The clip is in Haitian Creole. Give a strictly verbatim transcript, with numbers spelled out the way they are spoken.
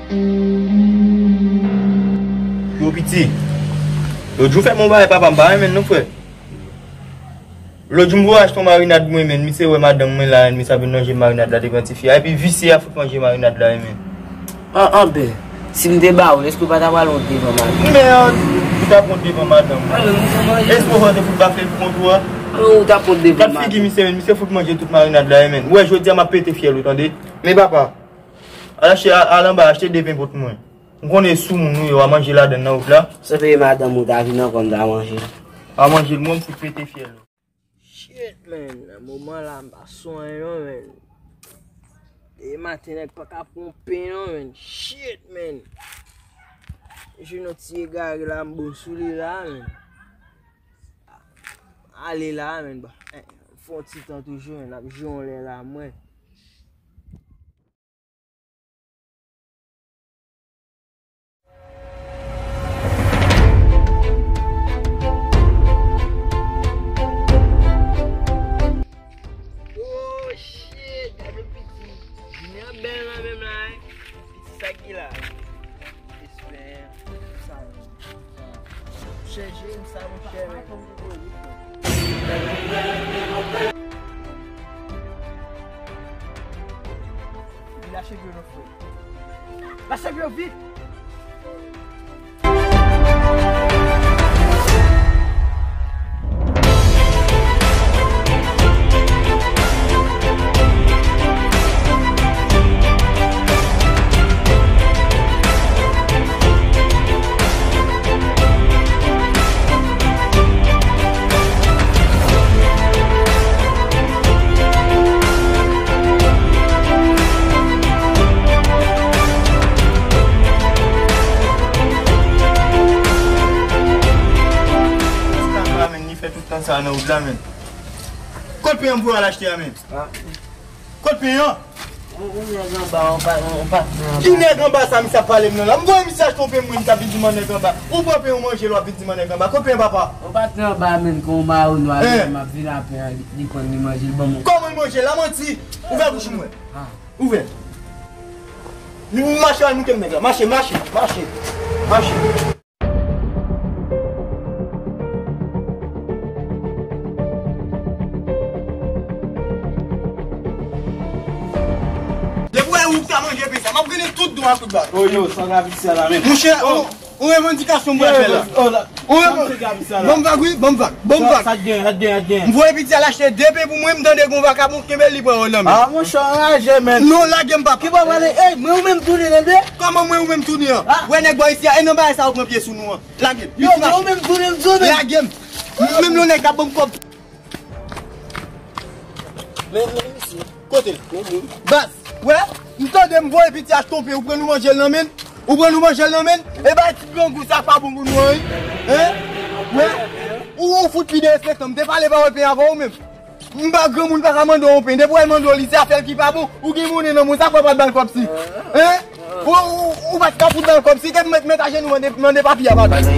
Yo piti. Lòt jou fè m yon bagay papa m pa renmen non frè. Lòt jou m voye achte yon marinad mwen menm, misye wè madanm mwen la, misye ap vin manje marinad la devan tifi a, epi visye a fout manje marinad la menm. An, anben, si m te ba ou l, èske w pa ta pral wont devan madanm? Men, ou t ap wont devan madanm mwen. Èske w te fout bafle pou kont ou a? Ou t ap wont devan madanm. Gad figi misye menm, misye fout manje tout marinad la menm. Ou wè jodi a m ap pete fyèl ou tande. Men papa, al achte, al anba achte de pen pou mwen. M konnen sou moun ou ye, w a manje ladann nan wout la. Se peye madanm ou ta vin ankò m ta manje. A manje l mwen, m fout pete fyèl. Shit, man. Nan moman la, m pa sou anyen non, man. Demen maten, nèg pa ka pran pen non, man. Shit, man. Jwenn yon ti egare la, m bon sou li la, man. Ale la, man. Ba, eh, fè yon ti tan toujou, man. N ap jwe yon lè la, mwen. Oh shit, gade piti. Jounen an bèl nan menm la, wi. Piti sa ki la. Respè. Sa. Chèche m sa, monchè. Li lache vye non, frè. Lache vye vit. Li fè tout tan sa nan wout la, men. Kot pen an m voye al achte a, men? Kot pen an? Ou, ou nèg anba, ou pa, ou patnè anba. Ki nèg anba sa misye ap pale m nan la? M voye misye achte yon pen mwen, misye ap vin di m an nèg anba. Ou pran pen ou manje l, w ap vin di m an nèg anba. Kot pen an, papa? Ou patnè anba, menm kon yon mawo nwa, li menm ap vin a pen an, li, li pran, li manje, li ban m. Kòman l manje l? La manti. Ouvè bouch ou m wè. Ouvè. Li mache al mouke m nèg la. Mache, mache, mache. Mache. Depi w wè ou ta manje pen sa, m ap grennen tout dwa kout bal. Oh yo, sa Gaby sa la menm. Monchè, oh, yon revandikasyon m pral fè la. Oh, la. Yon revan-, ban m vag, wi, ban m vag, ban m vag. Sa, sa t gen, sa t gen, sa t gen. M voye piti al achte de pen pou mwen, m tande gon vakabon kenbe li pran yo nan men. Ah, monchè, anraje, men. Non, lage m, papa. Ki pa pale, ey, mwen ou menm tounen, tande? Kòman mwen ou menm tounen an? Ah. Wè nèg bò isi a, e nan bagay sa ou pran pye sou nou an. Lage m. Yo, mwen ou menm tounen, m tounen. Lage m. Menm yon nèg k ap ban m kòb. Men, men, mesye. Kote l? Baz, wè, m tande m voye piti achte yon pen, ou pran nou manje l nan men, ou pran nou manje l nan men, e bay ti grangou sa pa bon pou nou an, wi. Hein? Wè, ou, ou fout pi derespektan, m te pale pawòl pen avè w menm. M pa granmoun pa ka mande w yon pen, depi w al mande w li, se afè l ki pa bon, ou gen monnen nan men w, sa fè w pa t ba l kòb si. Hein? Ou, ou, ou pa t ka fout ba l kòb si, te met, met ajenou mande, mande papi a padon.